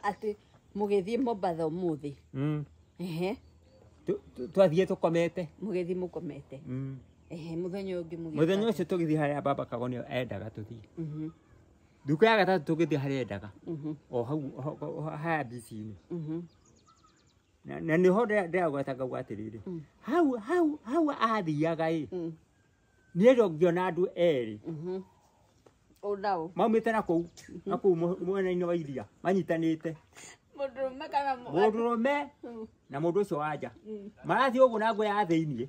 atĩ mũgĩthiĩ Mombatha ũmũthĩ. Ehe. Twathiĩ tũkomete. Mũgĩthiĩ mũkomete. Ehe, mũthenya ũyũ ũngĩ mũgĩka Mũthenya atĩa? ũcio tũgĩthiĩ harĩa baba Kagonio endaga tũthiĩ. Thukũ ya gatatũ tũgĩthiĩ harĩa endaga. O hau haya bici-inĩ. Na nĩho ndĩragweta ngauga atĩrĩrĩ, hau hau hau athiaga ĩ, niĩ rĩo ngĩona andũ erĩ Ũnaũ? maumĩte na kũu na kũu mwena-inĩ wa iria manyitanĩte. Mũndũrũme kana Mũndũrũme na mũndũ ũcio wa nja marathiĩ ũguo na nguo ya thĩiniĩ,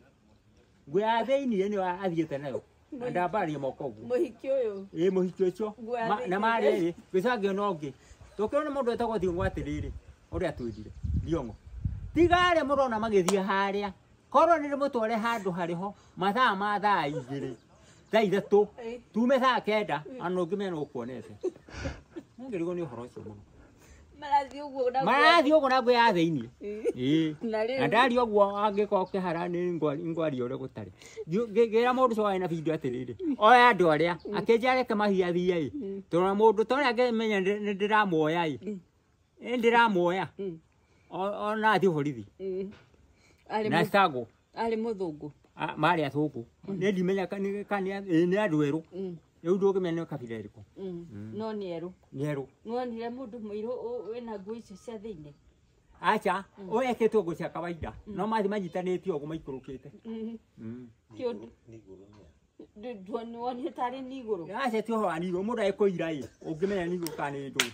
nguo ya thĩiniĩ nĩyo athiĩte nayo na ndambararia moko ũguo. Mũhiki ũyũ. Ĩ mũhiki ũcio. Nguo ya Na thĩiniĩ. marĩ erĩ ngĩcoka ngĩona ũngĩ tũkĩona mũndũ wetagwo Thiong'o atĩrĩrĩ, ũrĩa atwĩrire Thiong'o, tiga arĩa mũrona magĩthiĩ harĩa, korwo nĩ ndĩmũtware handũ harĩ ho mathaa ma thaa 2 thaa 3 tume thaa 9 ona ũngĩmenya nĩ ũkuonete. Nĩngĩrigwo nĩ ũhoro ũcio mũno. Marathiĩ ũguo na nguo ya Marathiĩ ũguo na nguo ya thĩiniĩ. Ĩĩ. Na rĩu Na ndaria ũguo angĩkorwo kĩhara nĩ ngwaria ũrĩa gũtarĩ. Ngĩra mũndũ ũcio warĩ na video atĩrĩrĩ, oya andũ arĩa, akĩnjĩra reke mahiũ athiĩ ĩ. Tondũ mũndũ ta ũrĩa angĩmenya nĩ ndĩramuoya ĩ. Nĩ ndĩramuoya. Ona athiĩ borithi. Na citagwo. Arĩ mũthũngũ. Marĩ athũngũ. Nĩ ndimenya kana nĩ andũ erũ. Rĩu ndũngĩmenya nĩ kabira ĩrĩkũ. No nĩ erũ. Nĩ erũ. Nĩwonire mũndũ mũirũ wĩna nguo icio cia thĩiniĩ? Acha, ũyũ ekĩtwo nguo cia kawaida, no mathiĩ manyitanĩte ũguo maikũrũkĩte. Kĩũndũ. Nĩwonire tarĩ nĩ igũrũ? Aca, ti ũhoro wa nĩ igũrũ, mũndũ agĩkũira ĩ, ũngĩmenya nĩ igũrũ kana nĩ ndũũ.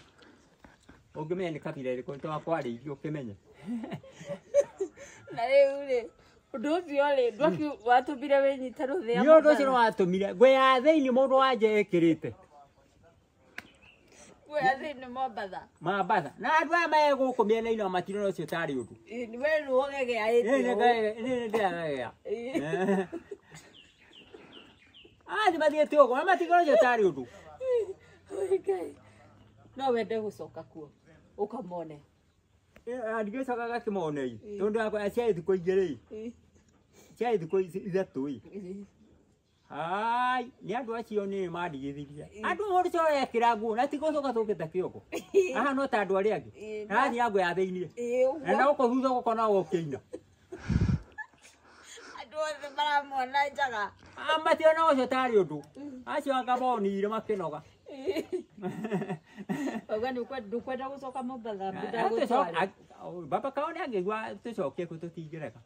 Ũngĩmenya nĩ kabira ĩrĩkũ, nĩ twakwarĩirie ũkĩmenye. Na rĩu rĩ, ũndũ ũcio rĩ, watũmire wĩnyite rũthĩa Nĩ ũndũ ũcio Mombatha? nĩ watũmire, nguo ya thĩiniĩ mũndũ wa nja ĩkĩrĩte. Nguo ya thĩiniĩ Mombatha. Mombatha. Na andũ aya me gũkũ mĩena-inĩ matirona ũcio tarĩ ũndũ. Ĩ, we nĩwe ũgegeaĩte Ĩ, ũũ. nĩ ndĩragegea. Ĩ. Athiĩ mathiĩte ũguo, na matirona ũcio tarĩ ũndũ. Oi, Ngai. No wende gũcoka kuo, ũkamone. Ndigĩcoka gakĩmone ĩ, tondũ ciarĩ thikũ 2 ĩ. Ciarĩ thikũ 3 ĩ. Hai, nĩ andũ acio nĩ mandigithirie. Andũ mũndũ ũcio ekĩra nguo, na ti gũcoka tũkĩte kĩongo. Haha no ta andũ arĩa angĩ. Na athiĩ na nguo ya thĩiniĩ. Ĩ, Na ũguo. gũkũ thutha gũkona gũkĩina. Andũ othe maramona njaga. Mationa ũcio tarĩ ũndũ. Acio anga monire makĩnoga. Auga ndũkwenda gũcoka Mombatha, ndagũtware. Baba kao nĩ angĩigua tũcokie kũ tũtingĩrega.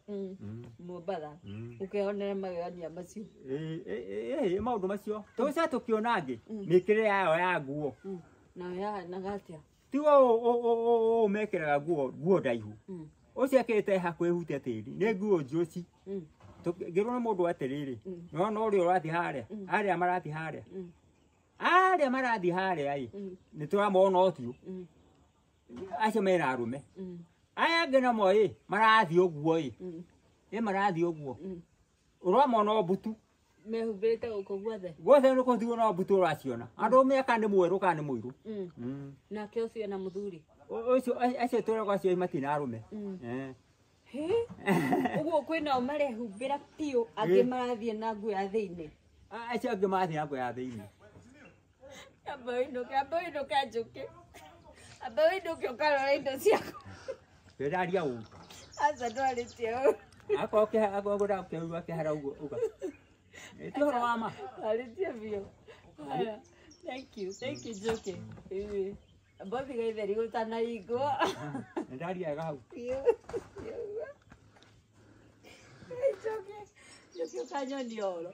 Mombatha. Ũkeyonere magegania macio. Ĩ, maũndũ macio. Tũgĩcoka tũkĩona angĩ, mĩkĩrĩre yayo ya nguo. Nayo yahanaga atĩa? Ti ũũ mekĩraga nguo ndaihu. Ũcio ekĩrĩte hakuhĩ hutia tĩri, nĩ nguo njũci. Ngĩrwo nĩ mũndũ atĩrĩrĩ, nĩwona ũrĩa ũrathiĩ harĩa, arĩa marathiĩ harĩa. Arĩa marathiĩ harĩa ĩ, nĩ tũramona ũthiũ. Acio mena arũme. Aya angĩ namo ĩ, marathiĩ ũguo ĩ. Ĩ marathiĩ ũguo. Ũramona o mbutu. Mehumbĩrĩte gũkũ guothe. Guothe nĩ kũthiĩ no mbutu ũraciona. Andũ meka nĩ mwerũ kana nĩ mũirũ. Nake ũcio ena mũthuri. Ũcio, acio twĩragwo acio matina arũme. Hĩ? Ũguo kwĩnao marehumbĩra biũ, angĩ marathiĩ na nguo ya thĩiniĩ. Acio angĩ marathiĩ na nguo ya thĩiniĩ. Amba ũinũke, amba ũinũke Njũkĩ. Amba ũinũke ũkarore indo ciaku. Ndĩraria ũru. Aca ndwarĩtie ũru. Akorwo akorwo ngwenda gũkĩigua kĩhara ũguo uga. Ĩ, ti ũhoro wa ma. Warĩtie biũ. Haya. Thank you, thank you Njũkĩ. Ĩĩ. Amba ũtige itheri gũtanahingwo. Nĩndaria wega hau. Biũ. Biũ. Njũkĩ, Njũkĩ ũkanyonia ũhoro.